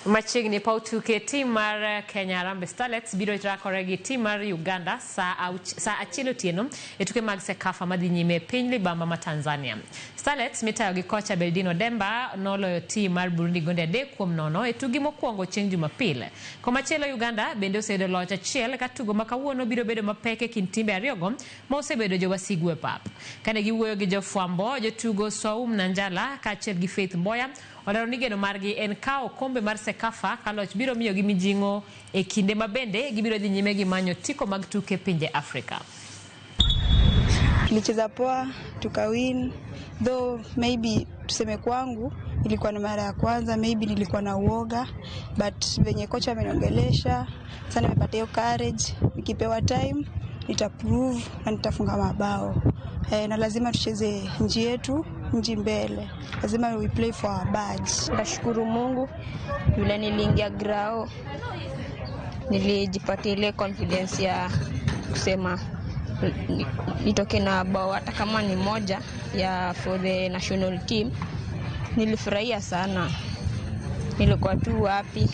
Machiegni paw tuke tim mar Kenya Harambee Starlets biro rakore gi tim mar Uganda saa achiel otieno e tuke mag CECAFA madhi nyime e piny libamba ma Tanzania. Starlets mitayo gi kocha Beldino Demba noloyo tim mar Burundi gonde 3-0 e tugi mokwongo chieng' Jumapil. Komachielo Uganda bende oseyudo loch achiel ka tugo ma kawuono biro bedo mapek e kind timbe ariyogo ma osebedo jowasigu e pap. Kane giwuoyo gi jofwambo, jotugo Swaum Nanjala kaachiel gi Faith Mboya olero ni geno margi en kawo okombe mar CECAFA ka loch biro miyogi mijing'o e kinde ma bende gibiro dhi nyime gi manyo otiko mag tuke pinje Afrika. Tulicheza poa tukawin, though maybe tuseme kwangu ilikuwa ni mara ya kwanza, maybe nilikuwa na uoga, but venye kocha ameniongelesha sana, nimepata hiyo courage. Nikipewa time nitaprove na nitafunga mabao na lazima tucheze nchi yetu nchi mbele, lazima we play for our badge. Nashukuru Mungu vile niliingia grao, nilijipatia ile confidence ya kusema nitoke na bao hata kama ni moja ya for the national team. Nilifurahia sana, nilikuwa tu happy.